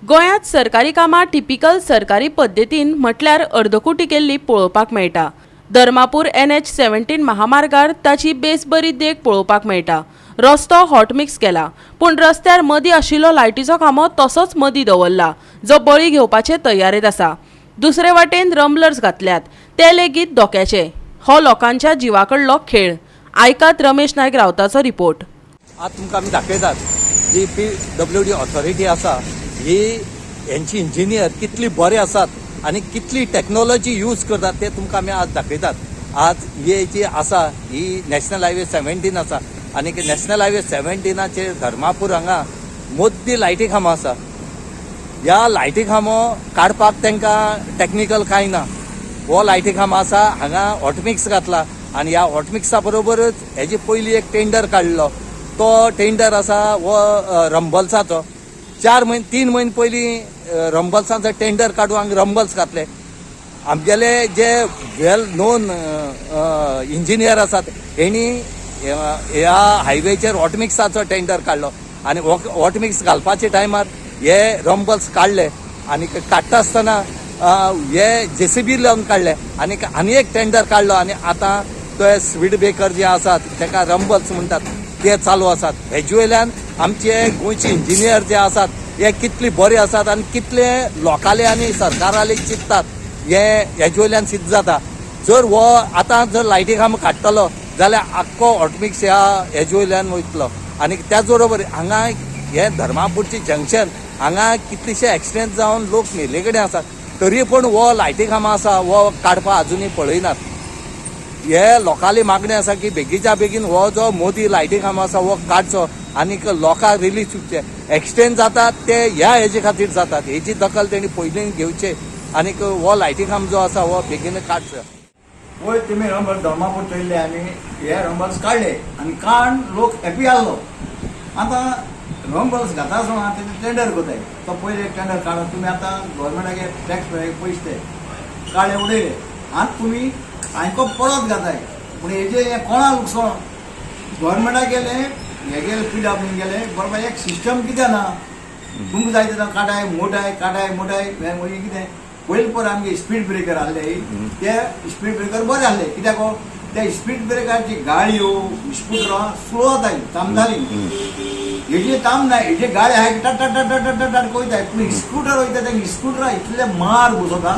गोंयांत सरकारी कामां टिपिकल सरकारी पद्दतीन, म्हटल्यार अर्दकुटी केल्ली पळोवपाक मेळटा. धर्मापूर एनएच 17 महामार्गार ताची बेस बरी देख पळोवपाक मेळटा. रस्तो हॉटमिक्स केला, पूण रस्त्यार मदीं आशिल्लो लायटीचो खांबो तसोच मदीं दवरला, जो बळी घेवपाचे तयारेंत आसा. दुसरे वाटेन रंबलर्स घातल्यात, ते लेगीत धोक्याचे. हो लोकांच्या जिवा कडलो खेळ. आयकात रमेश नायक रावताचो रिपोर्ट. आज तुमकां आमी दाखयतात, जी पीडब्ल्यूडी ऑथॉरिटी आसा, ही हेंची इंजिनियर कितली बरे आसात आनी कितली टॅक्नोलॉजी यूज करतात ते तुमकां आमी आज दाखयतात. आज ही जी आसा ही नॅशनल हायवे 17 आसा आनी नॅशनल हायवे 17चेर धर्मापूर हांगा मोद्दी लायटी खांबो आसा. ह्या लायटी खांबो काडपाक तांकां टॅक्निकल कांय ना. हो लायटी खांबो आसा, हांगा हॉटमिक्स घातला आनी ह्या हॉटमिक्सा बरोबरच हेजी पयली एक टेंडर काडलो. तो टेंडर आसा हो रंबल्साचो. 4 म्हयने, 3 म्हयने पयलीं रंबल्साचो टेंडर काडून हांगा रंबल्स घातले. आमगेले जे वेल नोन इंजिनियर आसात, हेणी ह्या हायवेचेर हॉटमिक्साचो टेंडर काडलो आनी हॉटमिक्स घालपाच्या टायमार हे रंबल्स काडले आनी काडटा आसतना हे जेसीबी लावन काडले आनी आनी एक टेंडर काडलो आनी आतां ते स्पीड ब्रेकर जे आसात, ताका रंबल्स म्हणटात, ते चालू आसात. हेजे वयल्यान आमचे गोंयचे इंजिनियर जे आसात हे कितले बरे आसात आनी कितले लोकांले आनी सरकाराले चिंततात हे हेजे वयल्यान सिद्ध जाता. जर हो आतां जर लायटी खांबो काडटलो जाल्यार आख्खो हॉटमिक्स ह्या हेजे वयल्यान वयतलो. आनी त्याच बरोबर हांगा हे धर्मापूरचे जंक्शन, हांगा कितलेशे एक्सिडेंट जावन लोक मेल्ले कडेन आसात, तरी पूण हो लायटी खांबो आसा हो काडपाक अजुनूय पळयनात. हे लोकांली मागणी आसा की बेगीच्या बेगीन हो जो मोदी लायटी खांबो आसा हो काडचो आनी लोकांक रिलीफ दिवचे. एक्सिडेंट जातात ते ह्या हेजे खातीर जातात, हेजी दखल तेणी पयलीं घेवचे आनी हो लायटी खांब जो आसा हो बेगीन काडचो. वयर तुमी रंबल धर्मापूर चोयल्ले. आमी हे रंबल्स काडले आनी काड लोक हॅपी आहलो. आतां रंबल्स घाता आसतना तेजे टेंडर करताय. तो पयले टेंडर काडून तुमी आतां गोवोरमेंटाक टॅक्स पयशे ते काडले, उडयले. आतां तुमी हांकां परत घाताय, पूण हेजे हें कोणा लुकसाण? गोवोरमेंटाक गेले, हे गेले, पीडब्ल्यू गेले. बरोबर एक सिस्टम कितें ना, तुमकां जाय तेन्ना काडाय, मोटाय, काडाय, मोटाय. मागीर कितें, पयलीं पयर आमगे स्पीड ब्रेकर आहले, ते स्पीड ब्रेकर बरे आहले. कित्याक त्या स्पीड ब्रेकाची गाडयो, स्कुटरां स्लो जाताली, थांबताली. हेजे थांबना. हेजे गाडी आहाय, टट टट टट टट टट टट वयताय, पूण स्कुटर वयता ते स्कुटरा इतले मार बसता.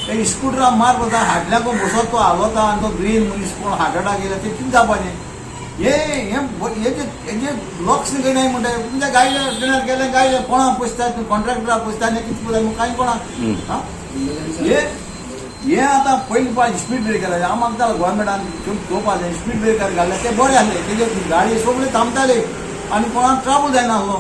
ते स्कुटरा मार बसता, हाडल्याको बसत, तो हालता आनी तो दुयेंत मनीस कोण हार्ट अटॅक येयला ते कितें जावपाचें? हे हे हेजे हेजे लक्ष घेयनाय म्हणटा. तुमच्या गायले डिनर गेले, गायले कोणा पोसता? तुमी कॉन्ट्रॅक्टरा पोसता आनी कितें पोसता? कांय कोणा आं हे हे आतां पयलीं पळय स्पीड ब्रेकर हांव मागता गोवोरमेंटान चोवपा जाय. स्पीड ब्रेकर घातले ते बरे आसले. तेजे गाडी सगळे थांबताले आनी कोणाक ट्रबल जायना आसलो.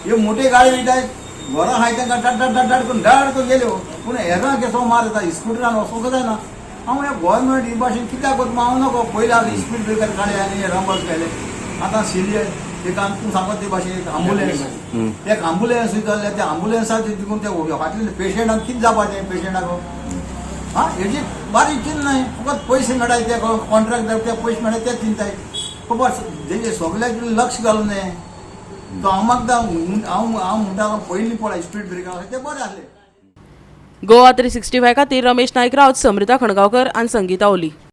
ह्यो मोटे गाडी वयताय, घरां आहाय तांकां टट टट टट टट करून डाड करून गेल्यो, पूण हेरां केसो मार येता, स्कुटरान वचोंक जायना. हांव म्हणल्यार गोवोरमेंट ही भाशेन कित्याक करता हांव नको. पयलीं स्पीड ब्रेकर काडले आनी रंबल्स घाले. आतां सिरियस एक आमी तूं सांगता ते भाशेन एक आंबुलन्स, एक आंबुलन्स जाल्यार त्या आंबुलन्साचे तिकून ते फाटले पेशंटाक कितें जावपाचें पेशंटाक? हा, हेजी बारीक चिंत नाय. फकत पयशे मेळटाय, ते कॉन्ट्रॅक्ट ते पयशे मेळटाय ते चिंताय. बाबा, तेजे सगल्याचेर लक्ष घालूं न्हय तो. हांव मागता, हांव हांव म्हणटा, पयलीं पळय स्पीड ब्रेकर आसा ते बरे आसले. गोवा 365 खातीर रमेश नायक राऊत, समृता खणगांवकर आनी संगीता ओली.